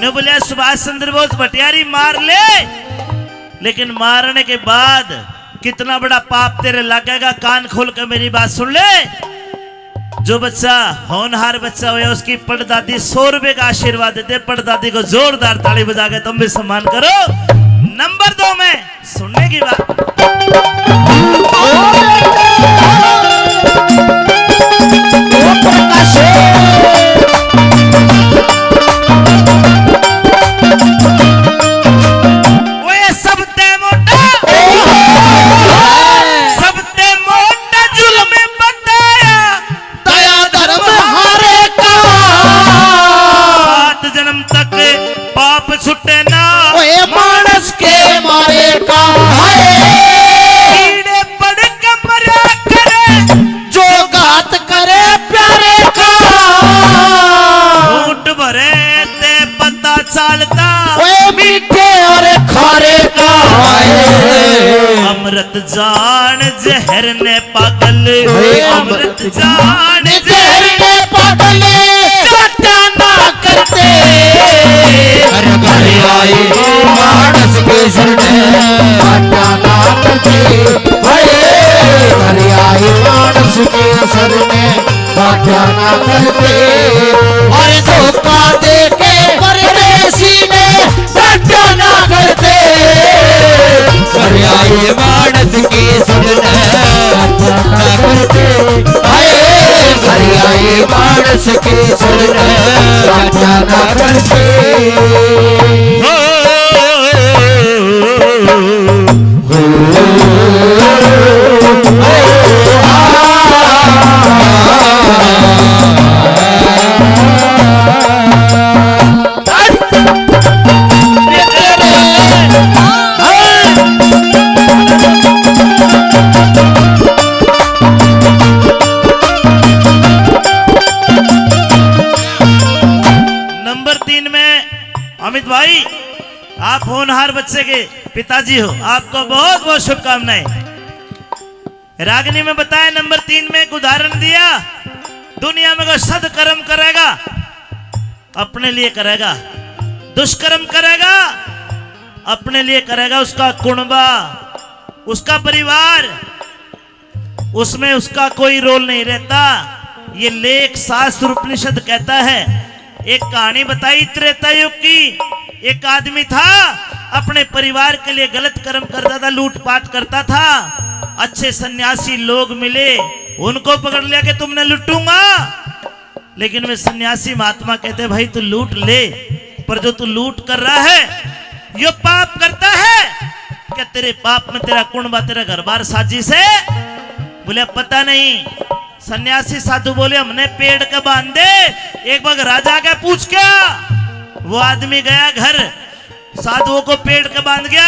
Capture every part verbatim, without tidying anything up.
ने बोलिया, सुभाष चंद्र बोस भटियारी मार ले, लेकिन मारने के बाद कितना बड़ा पाप तेरे लगेगा। कान खोल के मेरी बात सुन ले। जो बच्चा होनहार बच्चा होया, उसकी पड़दादी सौ रुपए का आशीर्वाद देते। पड़दादी को जोरदार ताली बजा के तुम भी सम्मान करो। नंबर दो में सुनने की बात। ओए सबते मोटा, सबते मोटा जुल्म बताया, दया धर्म हारे का। सात जन्म तक पाप छुटे ना, ओए मानस के मारे का। हाय। पता चलता ओए मीठे और खारे का। हाय। अमृत जान जहर ने पागल, ओए अमृत अमृत जान जहर ने पागल, चाटा ना करते। अरे घर आए मानस के शरण, चाटा ना करते। हाय। घर आए मानस के शरण, बाटा ना करते। और धोखा दे के परदेसी ने बाटा ना करते। घर आए मानस के शरण, बाटा ना करते। हाय। घर आए मानस के शरण, बाटा ना करते। हो। नंबर तीन में अमित भाई, आप होनहार बच्चे के पिताजी हो, आपको बहुत बहुत शुभकामनाएं। रागनी में बताया, नंबर तीन में एक उदाहरण दिया, दुनिया में कोई सदकर्म करेगा, अपने लिए करेगा, दुष्कर्म करेगा, अपने लिए करेगा, उसका कुणबा, उसका परिवार, उसमें उसका कोई रोल नहीं रहता। ये लेख शास्त्र उपनिषद कहता है। एक कहानी बताई त्रेता युग की। एक आदमी था, अपने परिवार के लिए गलत कर्म करता था, लूटपाट करता था। अच्छे सन्यासी लोग मिले, उनको पकड़ लिया कि तुमने लूटूंगा। लेकिन वे सन्यासी महात्मा कहते, भाई तू लूट ले, पर जो तू लूट कर रहा है, यो पाप करता है। क्या तेरे पाप में तेरा कुणबा, तेरा घर बार साजिश है? बोले पता नहीं। सन्यासी साधु बोले, हमने पेड़ के बांध दे, एक बार राजा के पूछ क्या। वो आदमी गया घर, साधुओं को पेड़ के बांध गया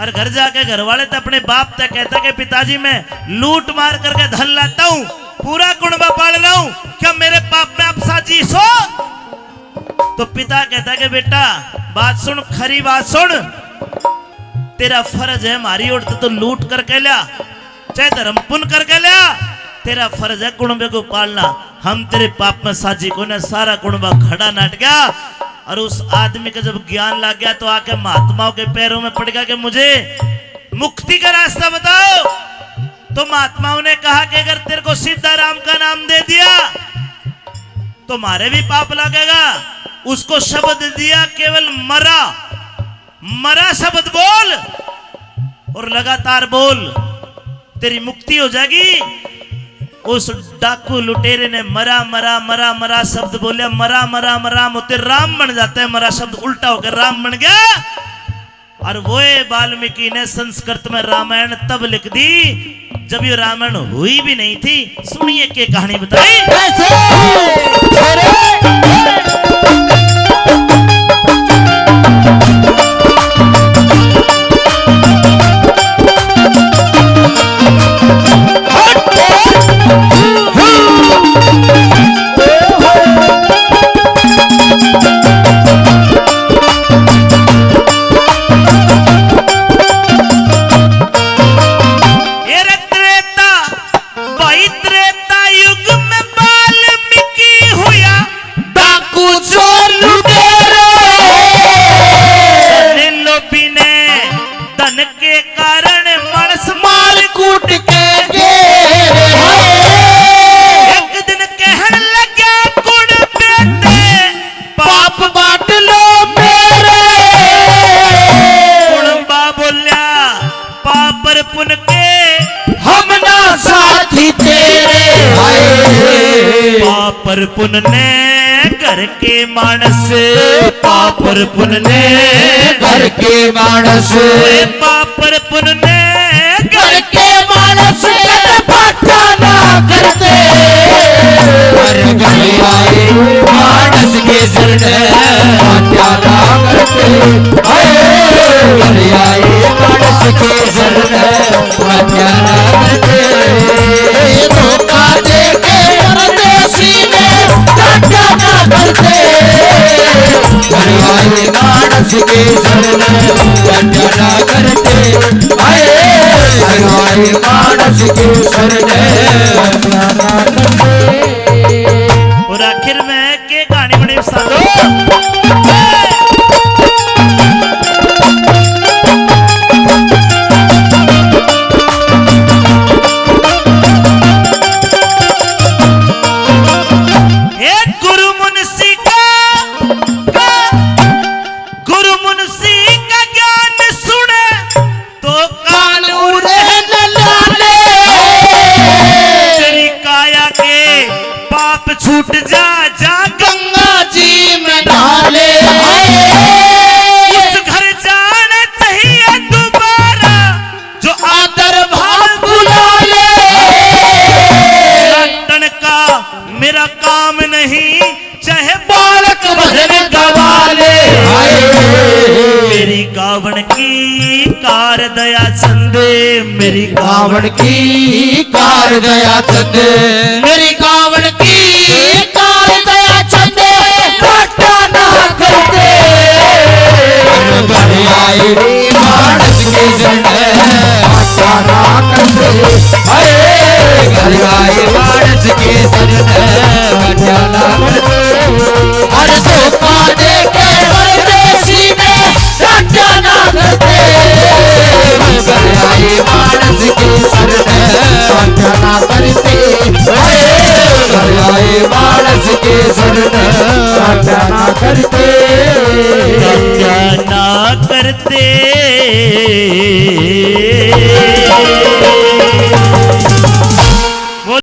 और घर जाके घर वाले तो अपने बाप तक कहता कि पिताजी, मैं लूट मार करके धन लाता हूँ, पूरा कुणबा पाल रहा हूँ, क्या मेरे पाप में आप साजिश हो? तो पिता कहता कि बेटा, बात सुन, खरी बात सुन, तेरा फर्ज है, हमारी ओर तो लूट करके लिया, चाहे धर्म पुण्य करके लिया, तेरा फर्ज है कुणबे को पालना। हम तेरे पाप में साझी कोने। सारा कुणबा खड़ा नाट गया। और उस आदमी का जब ज्ञान लग गया तो आके महात्माओं के पैरों में पड़ गया कि मुझे मुक्ति का रास्ता बताओ। तो महात्माओं ने कहा कि अगर तेरे को सीधा राम का नाम दे दिया तो मारे भी पाप लगेगा। उसको शब्द दिया केवल मरा, मरा शब्द बोल और लगातार बोल, तेरी मुक्ति हो जाएगी। उस डाकू लुटेरे ने मरा मरा मरा मरा शब्द बोलिया, मरा मरा मरा मोते राम बन जाता है, मरा शब्द उल्टा होकर राम बन गया। और वो वाल्मीकि ने संस्कृत में रामायण तब लिख दी जब ये रामायण हुई भी नहीं थी। सुनिए के कहानी बताई। कैसे? अरे! ये रे त्रेता, भाई त्रेता युग में वाल्मीकि हुआ डाकू चोर लुटेरे। धन लोभी ने धन के कारण मानस मार कूट के घेरे। एक दिन कहन लग्या कुणबे ते पाप बांट लो मेरे। कुणबा बोल्या, पाप और पुण्य के हम ना साथी तेरे। हाय। पाप और पुण्य ने घर के मानस, पाप और पुण्य ने घर के मानस, पाप और पुण्य ने घर के मानस कद भाटा ना करते। हर घर आए मानस के शरण भाटा ना करते। हर घर आए मानस के शरण भाटा ना करते। धोखा दे के परदेसी ने भाटा ना करते। के शरण में हत्या ना करते, हाय, हाय, मानस के शरण में हत्या ना करते। और आखिर में के गाने बने साधो। हे गुरु मुंशी का, का, गुरु मुंशी का ज्ञान सुने तो कान उरे न लाले। तेरी काया के पाप छूट जा, जा गंगा जी में नहा ले। उस घर जाना चाहिए दोबारा जो आदर भाव बुला ले। लंदन का मेरा काम नहीं, चाहे बालक भजन गवा ले। हाय। मेरी गावण की कार दया चंद, मेरी गावण की कार दया चंद, मेरी गावण की कार दया चंद, घाटा ना करते। घर आए रे मानस के शरण, घाटा ना करते। हाय, घर आए मानस के शरण, घाटा ना करते। हर धोखा दे के परदेसी ने घाटा ना करते। घर आए मानस के शरण, घाटा ना करते। हाय, घर आए मानस के शरण, घाटा ना करते। घाटा ना करते।